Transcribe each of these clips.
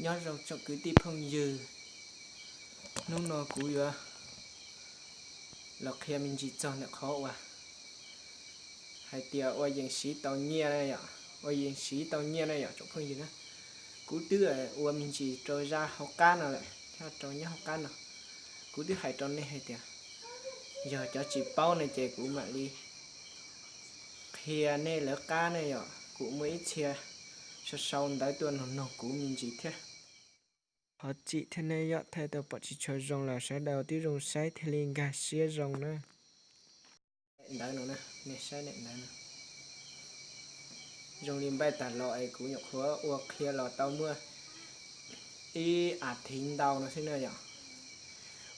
Nyob zoo tsoom kwv tij phooj ywg, hnub no kuv yuav los qhia me ntsis txog ntawm qhov uas hais tias ua yees siv tau nyiaj na yom, ua yees siv tau nyiaj na yom tsoom phooj ywg na. Kuv twb ua me ntsis rau zaj hauv qab no lawm, rau nyob hauv qab no. Kuv twb hais rau nej hais tias yog cov tsis paub no ces kuv mam li qhia nej lawv qab ne yom, kuv muaj ib txhia sau sau ntawv tuaj nug nug kuv me ntsis thiab. Qhov txim thiab nej yom, thaij tau pom tsis tshua zoo los sawv daws twb zoo saib thiaj li nkag siab zoo na. Daim ntawv no, nej saib daim ntawv no. Zoo li npaij tag los es kuv nyuam qhuav ua qhia los tau muaj ib as thiv ntau no xwb na yom.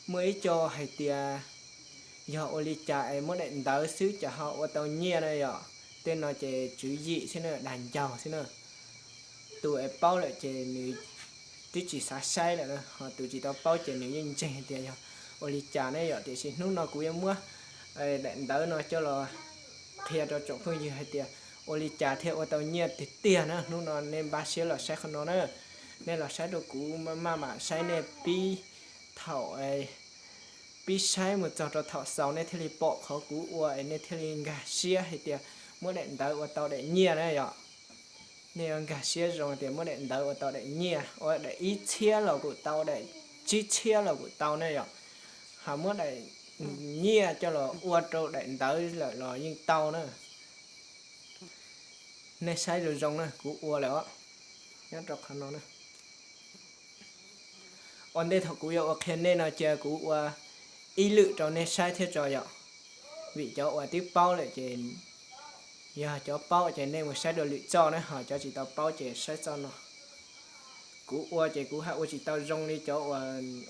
Muaj ib co hais tias yog ua li cas es muab daim ntawv xwb cas ho ua tau nyiaj na yom. Tej no ces tswv yim xwb na, dag ncaug xwb na. Tus es paub lawm ces nws twb tsis xav saib lawm na, ho tus tsis tau paub ces nws yeej ntseeg tias yog ua li cas ne yom. Tiam sis hnub no kuv yuav muab daim ntawv no coj los qhia rau tsoom phooj ywg hais tias ua li cas thiaj ua tau nyiaj tiag tiag na. Hnub no nej npaj siab los saib qhov no na. Nej los saib rau kuv maj mam saib nej pib thaum pib saib mus txog rau thaum xaus nej thiaj li pom qhov kuv ua es nej thiaj li nkag siab hais tias muab daim ntawv ua tau daim nyiaj na yom. Nej yuav nkag siab zoo tias muab daim ntawv ua tau daim nyiaj, ua daim ib txhiab los kuj tau, daim tsib txhiab los kuj tau na yom. Ho muab daim nyiaj coj los ua rau daim ntawv lawm los yeej tau na. Nej saib zoo zoo na, kuv ua lawm os, nyob rau qhov no na. Ua ntej thaum kuv yuav ua qhia nej no cia kuv ua ib lwm rau nej saib thiab tso yom. Vim cov uas twb paub lawm ces yog cov paub ces nej mus saib dua lwm txoj na, ho cov tsis tau paub ces saib txoj no. Kuv ua ces kuv haj ua tsis tau zoo li cov uas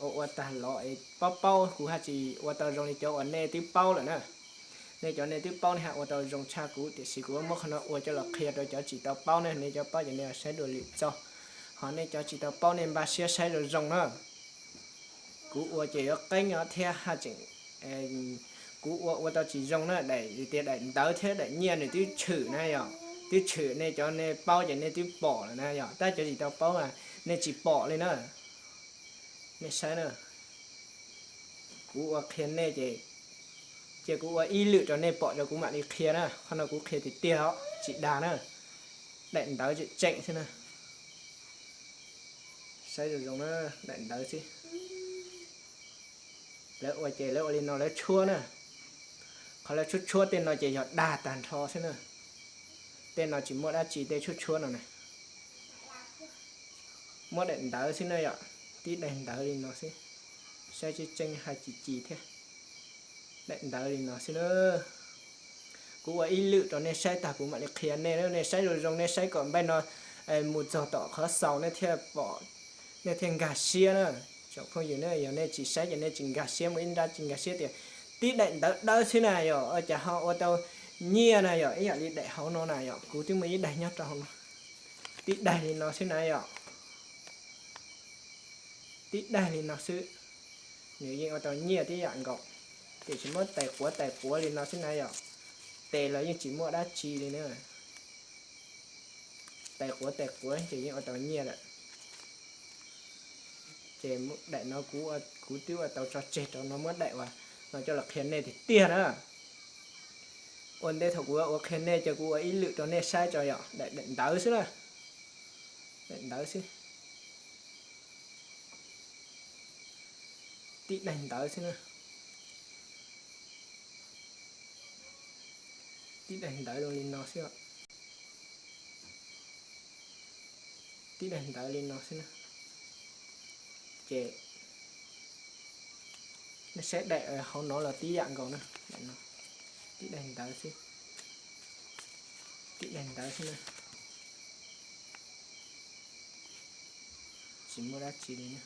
ua ua tag los es paub paub, kuv haj tsis ua tau zoo li cov uas nej twb paub lawm na. Nej cov nej twb paub nej haj ua tau zoo tshaj kuv, tiam sis kuv muab qhov no ua coj los qhia rau cov tsis tau paub ne. Nej cov paub ces nej saib dua lwm txoj, ho nej cov tsis tau paub nej npaj siab saib zoo zoo na. Kuv ua ces yuav qeeb os thiab haj tseem, kuv ua ua tau tsis zoo na, daim tias daim ntawv thiab daim nyiaj nws twb tshwm na yom, twb tshwm, nej cov nej paub ces nej twb pom lawm na yom, tab cov tsis tau paub mas nej tsis pom li na. Nej saib na, kuv ua qhia nej ces cia kuv ua ib lwm rau nej pom rau kuv mam li qhia na, qhov no kuv qhia tiag tiag os tsis dag na, daim ntawv tseem tseem xwb na. Saib zoo zoo na, daim ntawv xwb. Lawv ua ces lawv ua li no lawv tshuab na, qhov lawv tshuab tshuab tej no ces yog dag tag nrho xwb na. Tej no tsis muaj dab tsi tej tshuab tshuab no na. Muab daim ntawv xwb na yom, tib daim ntawv li no xwb. Saib tseeb tseeb haj ci ci thiab. Daim ntawv li no xwb na. Kuv ua ib lwm rau nej saib tag kuv mam li qhia nej, nej saib zoo zoo, nej saib kom npaum no mus txog tom qhov xaus nej thiaj pom, nej thiaj nkag siab na. Tsoom phooj ywg na, yog nej tsis saib ces nej tsis nkag siab, muaj ib nrab tsis nkag siab tias tib daim ntawv dawb xwb na yom, cas ho ua tau nyiaj na yom, ib yam li daim hauv no na yom, kuv twb muaj ib daim nyob rau hauv no. Tib daim li no xwb na yom, tib daim li no xwb, nws yeej ua tau nyiaj tib yam nkaus. Tiam sis muab tais quav tais quav li no xwb na yom, tes los yeej tsis muaj dab tsi li na. Tais quav tais quav ces yeej ua tau nyiaj lawm. Ces daim no kuv twb ua tau tso tseg rau no, muab daim uas no coj los qhia nej tiag tiag na. Ua ntej thaum kuv ua qhia nej ces kuv ua ib lwm rau nej saib tso yom, daim ntawv xwb na. Daim ntawv xwb. Tib daim ntawv xwb na. Tib daim ntawv zoo li no xwb. Tib daim ntawv li no xwb na. Ces nej saib daim hauv no los tib yam nkaus na. Tib daim ntawv xwb. Tib daim ntawv xwb na. Tsis muaj dab tsi li na.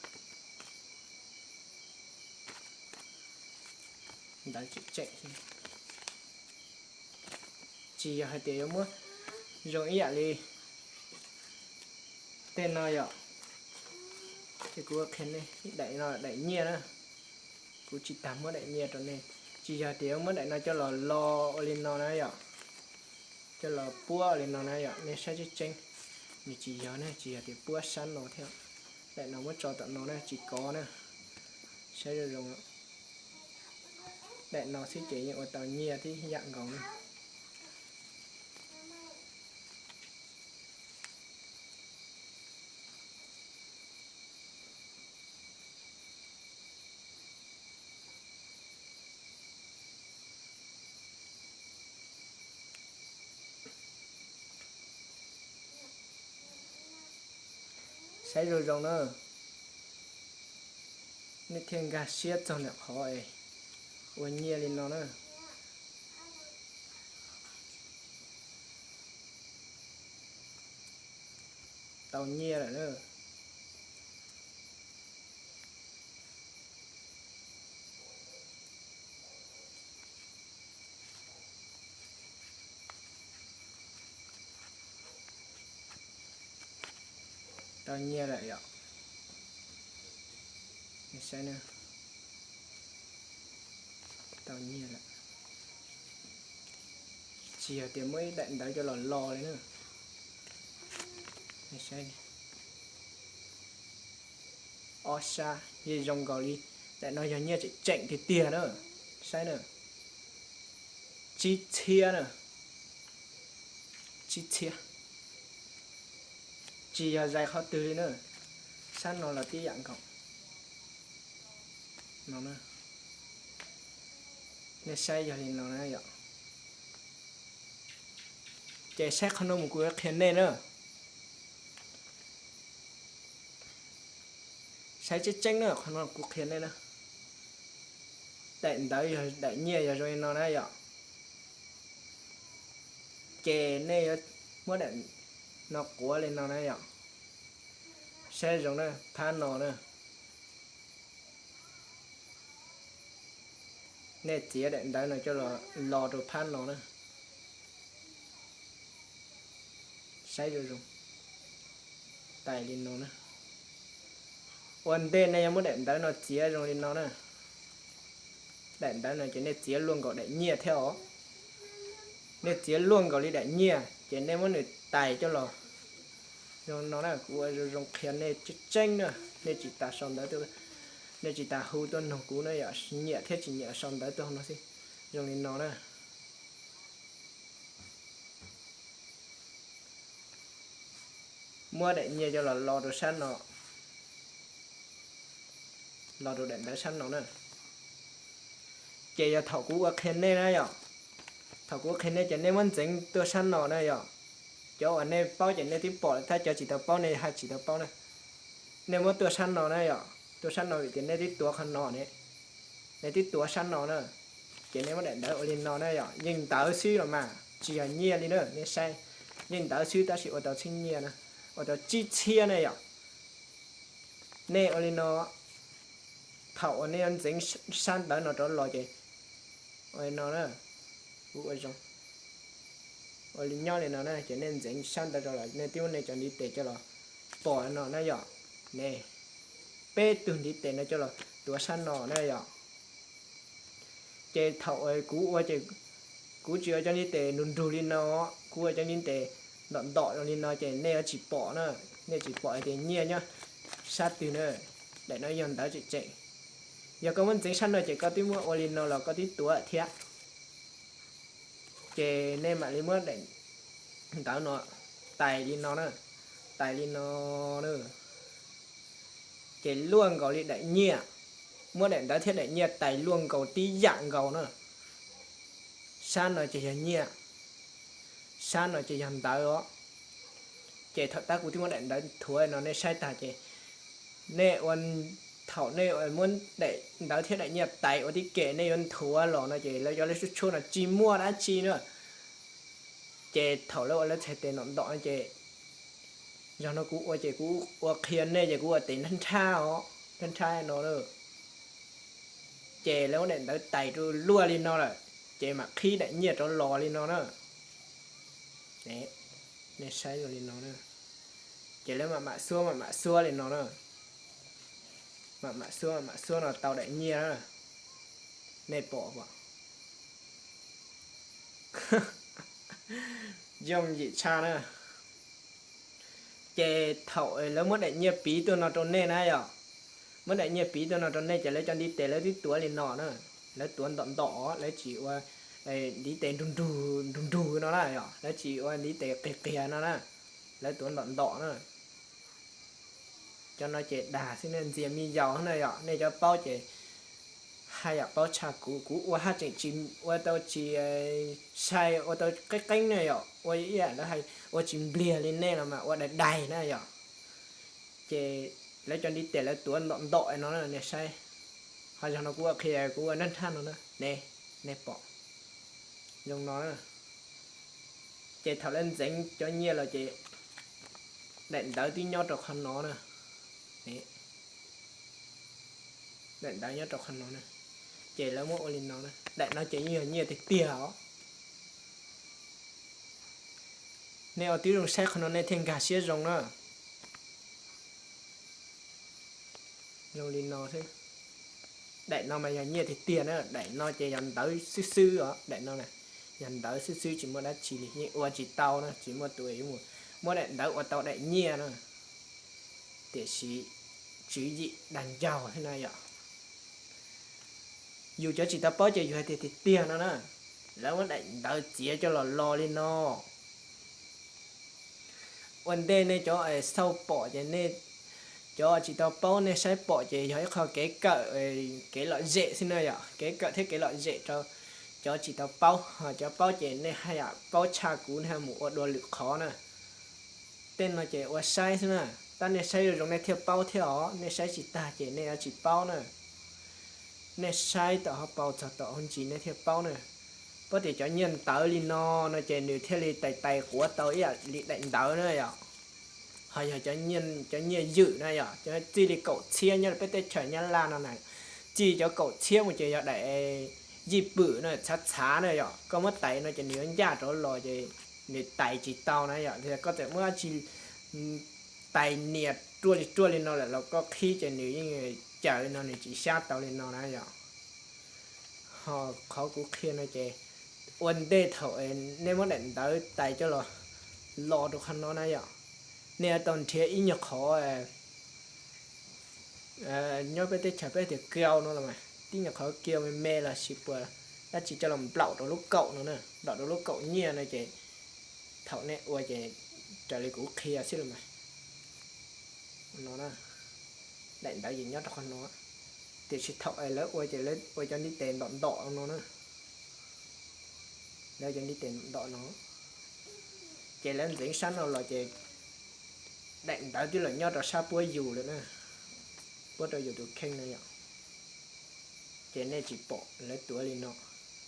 Ntawv tseem tseem xwb. Tsis yog hais tias yuav muab zoo ib yam li tej no yom. Ces kuv qhia nej daim no daim nyiaj na. Kuv tsis tas muab daim nyiaj rau nej. Tsis yog tias yuav muab daim no coj los lo ua li no na yom, coj los puab ua li no na yom, nej saib tseeb tseeb. Nws tsis yog na, tsis yog tias puab sab no thiab. Daim no muab tso tom no na, tsis kov na. Saib zoo zoo, daim no xwb ces yeej ua tau nyiaj tib yam nkaus na. Saib zoo zoo na, nej thiaj nkag siab txog ntawm qhov es ua nyiaj li no na. Tau nyiaj lawm na. Tau nyiaj lawm yom. Saib na, tau nyiaj lawm. Tsis yog tias muab ib daim ntawv coj los lo li na. Saib, ob sab yeej zoo nkaus li. Daim no yog nyiaj tseem tseem tiag tiag na. Saib na, tsib txhiab na, tsib txhiab. Tsis yog zais qhov twg li na, sab no los tib yam nkaus no. Nej saib yog li no na yom. Ces saib qhov no mus kuv qhia nej na. Saib tseeb tseeb na, qhov no kuv qhia nej na. Daim ntawv yog daim nyiaj yog zoo li no na yom. Ces nej yuav muab daim no quav li no na yom. Saib zoo na, phab no na. Nej txiav daim ntawv no coj los los rau phab no na. Saib zoo zoo, tais li no na. Ua ntej nej yuav muab daim ntawv no txiav zoo li no na. Daim ntawv no ces nej txiav luaj nkaus daim nyiaj thiab os. Nej txiav luaj nkaus li daim nyiaj ces nej muab nws tais coj los zoo no na. Kuv ua zoo zoo qhia nej tseeb tseeb na. Nej tsis tas sau ntawv tuaj, nej tsis tas hu tuaj noog kuv na yom, nyiam thiab tsis nyiam sau ntawv tuaj no xwb. Zoo li no na. Muab daim nyiaj coj los lo rau sab no, lo rau daim ntawv sab no na. Ces yog thaum kuv ua qhia nej na yom, thaum kuv ua qhia nej ces nej muab ntxeev tuaj sab no na yom. Cov uas nej paub ces nej twb pom lawm, tab cov tsis tau paub nej haj tsis tau paub na. Nej muab tuaj sab no na yom, tuaj sab no vim tias nej twb tuav qhov no ne, nej twb tuav sab no na. Ces nej muab daim ntawv ua li no na yom, yeej ntawv xwb los mas tsis yog nyiaj li na, nej saib, yeej ntawv xwb tab sis ua tau txhiab nyiaj na, ua tau tsib txhiab na yom. Nej ua li no, thaum uas nej yuav ntxeev sab ntawv no rov los ces ua li no na, kuv ua zoo, ua li nyob li no na, ces nej ntxeev sab ntawv rov los nej twb muab nej cov ntiv tes coj los pom no na yom. Ne, peb tug ntiv tes no coj los tuav sab no na yom. Ces thaum kuv ua ces kuv tsis ua cov ntiv tes nrug nrug li no, kuv ua cov ntiv tes ntom ntom li no ces nej yuav tsis pom na, nej tsis pom hais tias nyiaj nyob sab twg na. Daim no yog ntawv tseem tseem. Yog koj muab ntxeev sab no ces koj twb muab ua li no los koj twb tuav thiab. Ces nej mam li muab daim ntawv no tais li no na, tais li no na. Ces luaj nkaus li daim nyiaj, muab daim ntawv thiab daim nyiaj tais luaj nkaus tib yam nkaus na. Sab no ces yog nyiaj, sab no ces yog ntawv os. Ces thaum tab kuv twb muab daim ntawv nthuav no nej saib tag ces nej ua, thaum nej muab daim ntawv thiab daim nyiaj tais ua tib ke nej yuav nthuav los no ces lawv cov lawv tshuab tshuab no tsis muaj dab tsi na. Ces thaum lawv ua lawv txhais tes ntom ntom no ces, zaum no kuv ua ces kuv ua qhia nej ces kuv ua tes nrhab nrhab os, nrhab nrhab no na. Ces lawv muab daim ntawv tais rau luaj li no lawm, ces mam qhib daim nyiaj rov los li no na. Nej saib zoo li no na. Ces lawv mam mam xuab mam mam xuab li no na. Mam mam xuab mam mam xuab no tau daim nyiaj na. Nej pom pom. Yooj yim tshaj na. Ces thaum lawv muab daim nyiaj piv tuaj no rau nej na yom, muab daim nyiaj piv tuaj no rau nej ces lawv cov ntiv tes lawv twb tuav li no na, lawv tuav ntom ntom, lawv tsis ua ntiv tes nrug nrug nrug nrug no na yom, lawv tsis ua ntiv tes qias qias no na, lawv tuav ntom ntom na. Cov no ces dag xwb na, ntxias me yaus na yom, nej cov paub ces haj yam paub tshaj kuv, kuv ua haj tseem tsis ua tau tsis sai, ua tau qeeb qeeb na yom, ua ib yam lawv hais ua tsis npliag li nej los mas ua daig daig na yom. Ces lawv cov ntiv tes lawv tuav ntom ntom no nej saib, ho zaum no kuv ua qhia kuv ua nrab nrab no na, nej pom zoo no na. Ces thaum lawv ntxeev cov nyiaj los ces daim ntawv twb nyob rau qhov no na. Daim ntawv nyob rau qhov no na, ces lawv muab ua li no na, daim no ces yeej yog nyiaj tiag tiag os. Nej ua tib zoo saib qhov no nej thiaj nkag siab zoo na. Zoo li no xwb. Daim no mas yog nyiaj tiag tiag na, daim no ces yog ntawv xwb xwb os, daim no na yog ntawv xwb xwb tsis muaj dab tsi li, yeej ua tsis tau na, tsis muaj tus yuav mus muab daim ntawv ua tau daim nyiaj na. Tiam sis tswv yim dag ncaug thiab na yom. Yus cov tsis tau paub ces yus hais tias tiag tiag no na, lawv muab daim ntawv txiav coj los lo li no. Ua ntej nej cov xauj pom ces nej cov tsis tau paub nej saib pom ces yog ib qho kev kawm, kev lom zem xwb na yom, kev kawm thiab kev lom zem rau cov tsis tau paub, ho cov paub ces nej haj yam paub tshaj kuv, nej mus ua dua lwm qhov na. Tej no ces ua saib xwb na, tab nej saib zoo zoo nej thiaj paub thiab os, nej saib tsis tag ces nej yuav tsis paub na. Nej saib tom hauv paus txog tom hauv ntsis nej thiaj paub na. Paub tias cov nyiaj ntawv li no no ces nws thiaj li tais tais quav tau ib yam li daim ntawv na yom. Ho yog cov nyiaj ywm na yom, cov txij li kaum txhiab nyob rau peb teb chaws Nyab Laj no na, txij cov kaum txhiab mus ces yog daim yij pwm na, txhav txhav na yom, koj muab tais no ces nws yuav ncaj rov los ces nws tais tsis tau na yom, koj txawm muab dab tsi tais nias ruaj li ruaj li no lawm los koj qhib ces nws yeej cawv no, nws tsis xyab tau li no na yom. Ho qhov kuv qhia no ces ua ntej thaum nej muab daim ntawv tais coj los lo rau qhov no na yom, nej yuav tau nrhiav ib nyuag qhov nyob peb teb chaws peb tias kiau no los mas, tib nyuag qhov kiau me me los sis puas dab tsi coj los nplaum rau lub kaum no na, nplaum rau lub kaum nyiaj no ces thaum nej ua ces raws li kuv qhia xwb los mas. No, daim ntawv ces nyob rau qhov no, tiam sis thaum lawv ua ces lawv ua cov ntiv tes ntom ntom no na. Lawv cov ntiv tes ntom ntom no, ces lawv ntxeev sab no los ces daim ntawv twb los nyob rau sab puab yus lawm na, puab rau yus tus kheej no yom. Ces nej tsis pom lawv tuav li no,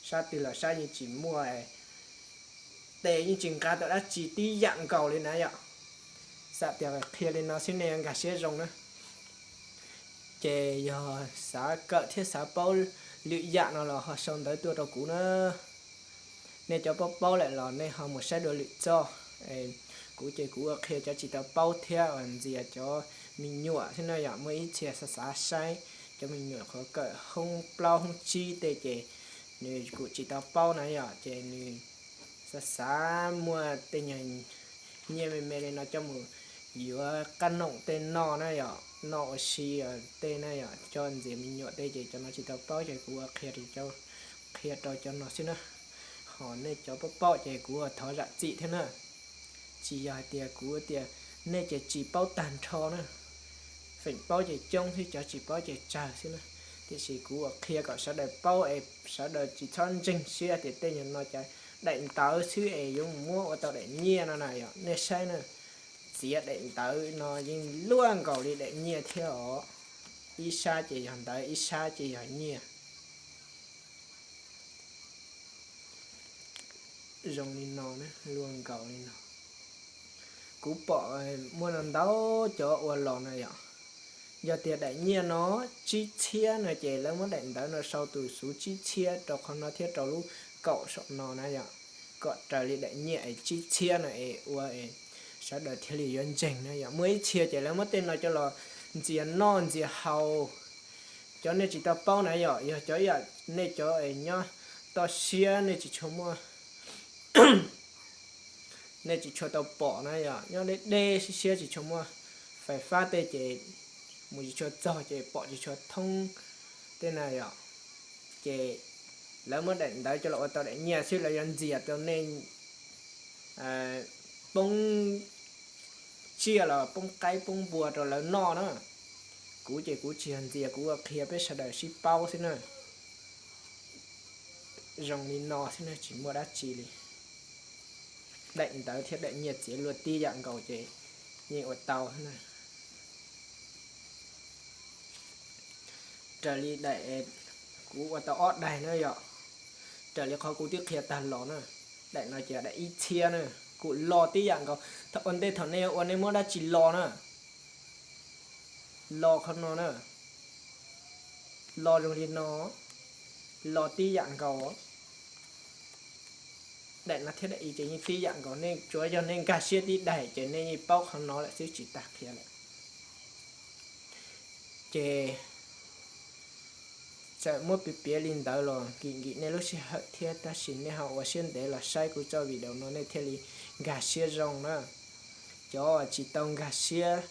sab twg los sab yeej tsis muaj, tes yeej tsis nqa tau dab tsi tib yam nkaus li na yom. Xam tias qhia li no xwb nej yuav nkag siab zoo na. Ces yog xav kawm thiab xav paub lwm yam no los ho sau ntawv tuaj rau kuv na. Nej cov paub paub lawm los nej ho mus saib dua lwm txoj. Kuv ces kuv ua qhia cov tsis tau paub thiab ua ntxias cov me nyuam xwb na yom. Muaj ib txhia xav xav saib cov me nyuam qhov kawm hoob plaub hoob tsib tej ces nws kuj tsis tau paub na yom, ces nws xav xav muaj tej nyuag nyiaj me me li no coj mus yuav qab noom tej noj na yom, noj ua si tej na yom, coj ntxias me nyuam tej ces cov no tsis tau paub ces kuv ua qhia, qhia rau cov no xwb na. Ho nej cov paub paub ces kuv ua thov zam txim thiab na. Tsis yog hais tias kuv tias nej ces tsis paub tag nrho na. Feem paub ces coob thiab cov tsis paub ces tsawg xwb na. Tiam sis kuv ua qhia kom sawv daws paub es sawv daws tsis txhob ntseeg siab tias tej nyuag no cov daim ntawv xwb es yuav mus muab ua tau daim nyiaj no na yom. Nej saib na, txiav daim ntawv no yeej luaj nkaus li daim nyiaj thiab os. Ib sab ces yog ntawv, ib sab ces yog nyiaj. Zoo li no, luaj nkaus li no. Kuv pom muaj no ntau cov ua los na yom. Yog tias daim nyiaj no tsib txhiab no ces lawv muab daim ntawv no sau tus xuv tsib txhiab rau qhov no thiab rau lub kaum saum no na yom, kom raws li daim nyiaj es tsib txhiab no es ua sawv daws thiaj li yuav ntseeg na yom. Muaj ib txhia ces lawv muab tej no coj los ntxias noj ntxias haus. Cov nej tsis tau paub na yom, yog cov ib yam nej cov es nyob toj siab nej tsis tshua muaj nej tsis tshua tau pom na yom, nyob deb deb siab siab tsis tshua muaj fais fab tej ces mus tsis tshua txog ces pom tsis tshua thoob tej na yom. Ces lawv muab daim ntawv coj los ua tau daim nyiaj xwb, lawv yuav ntxias rau nej poob tsiaj los poob qaib poob npua rau lawv noj na. Kuv ces kuv tsis yog ntxias, kuv ua qhia peb sawv daws sib paub xwb na. Zoo li no xwb na, tsis muaj dab tsi li. Daim ntawv thiab daim nyiaj txiav luag tib yam nkaus ces yeej ua tau na. Raws li daim kuv ua tau ob daim na yom, raws li qhov kuv twb qhia tag los na, daim no ces daim ib txhiab na, kuj lo tib yam nkaus. Thaum ua ntej thaum nej ua nej muab dab tsi lo na, lo qhov no na, lo zoo li no, lo tib yam nkaus. Daim no thiab daim i ces yeej tib yam nkaus, nej tsuav yog nej nkag siab tib daim ces nej yeej paub qhov no lawm xwb, tsis tas qhia lawm. Ces txawm muab piav piav li ntawd los nkim nkim nej lub sij hawm thiab, tab sis nej ho ua siab ntev los saib kuv txoj video no nej thiaj li nkag siab zoo na. Cov tsis tau nkag siab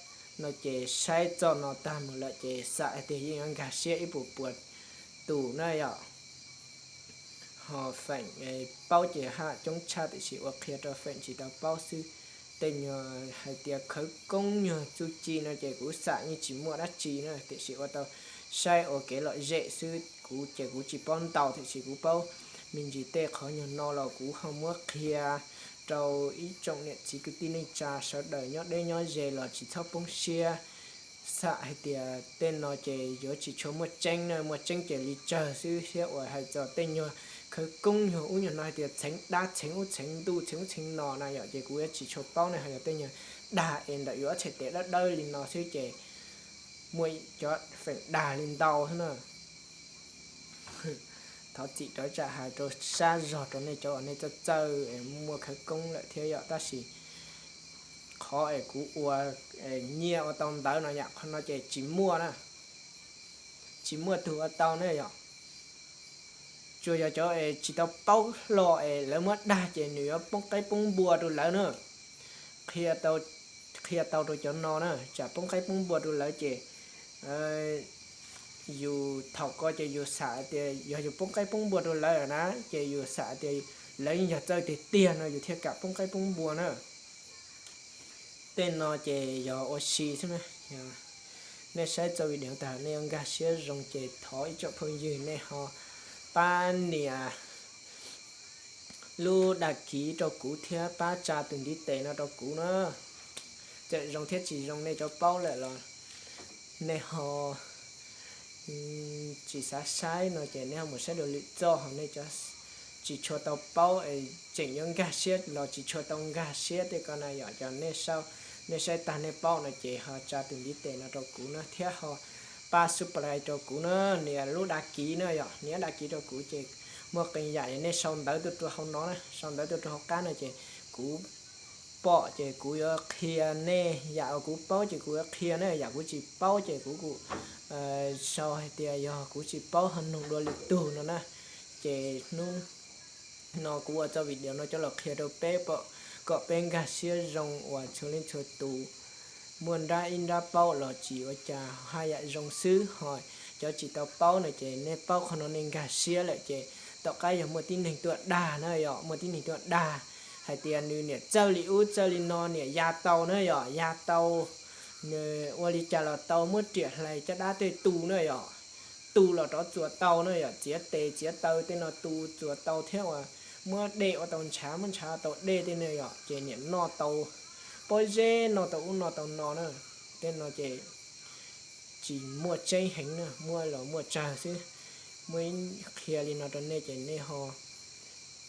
no ces saib txoj no tag mus lawm ces xam hais tias yeej yuav nkag siab ib puas puas tus na yom. Ho feem paub ces haj coob tshaj, tiam sis ua qhia rau feem tsis tau paub xwb. Tej nyuag hais tias khawv koob nyuag txuj ci no ces kuv xam yeej tsis muaj dab tsi na, tiam sis ua tau saib ua kev lom zem xwb, kuv ces kuv tsis paub ntau, tiam sis kuv paub me ntsis tej qhov nyuag no los kuv ho muab qhia rau ib tsoom niam txiv kwv tij neej tsa sawv daws nyob deb nyob ze los tsis txhob poob siab. Xam hais tias tej no ces yuav tsis tshua muaj tseeb na, muaj tseeb ces li tsawg xwb thiab. Uas hais txog tej nyuag khawv koob nyuag ub nyuag no hais tias txheev dab txheev ub txheev ntuj txheev ub txheev no na yom, ces kuv yuav tsis tshua paub ne. Ho yog tej nyuag dag es ntawm yuav ob txhais tes dawb dawb li no xwb ces muaj cov feem dag li ntau xwb na. Thov txim rov tsam hais rau sab zog rau nej cov uas nej txawj txawj es muaj khawv koob lawm thiab yom, tab sis qhov es kuv ua nyiaj ua tau ntawv no yam qhov no ces tsis muaj na, tsis muaj tug ua tau ne yom. Tsuas yog cov es tsis tau paub hlo es lawv muab dag ces nws yuav poob qaib poob npua rau lawv na. Qhia tau, qhia tau rau cov no na, tsam poob qaib poob npua rau lawv ces yus thaum ko ces yus xam tias yog yus poob qaib poob npua rau lawv na, ces yus xam tias lawv yeej yog txawj tiag tiag no yus thiaj kam poob qaib poob npua na. Tej no ces yog ua si xwb na. Nej saib txoj video tag nej yuav nkag siab zoo ces thov ib tsoom phooj ywg nej ho pab nias lub dag kiv rau kuv thiab pab tsa tus ntiv tes no rau kuv na. Txawm zoo thiab tsis zoo nej cov paub lawm los nej ho tsis xav saib no ces nej ho mus saib dua lwm txoj, ho nej tsis tshua tau paub es tseem yuav nkag siab los tsis tshua tau nkag siab tej ko na yom, cov nej saib tag nej paub no ces ho tsa tus ntiv tes no rau kuv na thiab ho pab subscribe rau kuv na, nias lub dag kiv na yom, nias dag kiv rau kuv ces muaj qee yam nej sau ntawv tuaj rau hauv no na, sau ntawv tuaj rau hauv qab no ces kuv pom ces kuv yuav qhia nej, yam uas kuv paub ces kuv yuav qhia na, yam kuv tsis paub ces kuv kuj sau hais tias yog kuv tsis paub ho nug dua lwm tug no na. Ces hnub no kuv ua txoj video no coj los qhia rau peb pom kom peb nkag siab zoo uas txhua leej txhua tus muaj nrab ib nrab paub los tsis ua cas, haj yam zoo xwb. Ho cov tsis tau paub no ces nej paub qhov no nej nkag siab lawm ces tom qab yog muaj tib neeg tuaj dag na yom, muaj tib neeg tuaj dag hais tias nws niam txawj li ub txawj li no, niam ya tau na yom, ya tau, nws ua li cas los tau, muab riam hlais caj dab tej tu na yom, tu los rov txuas tau na yom, txiav tes txiav taw tej no tu txuas tau thiab uas muab dej ua tau ntshav, muab ntshav tau dej tej no yom, ces niam noj tau pob zeb, noj tau ub noj tau no na. Tej no ces tsis muaj tseeb heev na, muaj los muaj tsawg xwb. Muaj ib qhia li no rau nej ces nej ho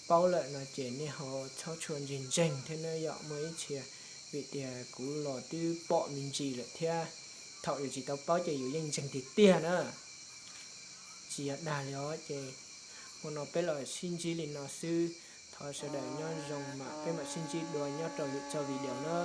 paub lawm no ces nej ho txhob tshua ntseeg ntseeg thiab na yom, muaj ib txhia, vim tias kuv los twb pom me ntsis lawm thiab, thaum yus tsis tau paub ces yus yeej ntseeg tiag tiag na. Tsis yog dag li os ces hmo no peb los sib ntsib li no xwb, thov sawv daws nyob zoo mam peb mam sib ntsib dua nyob rau lwm txoj video na.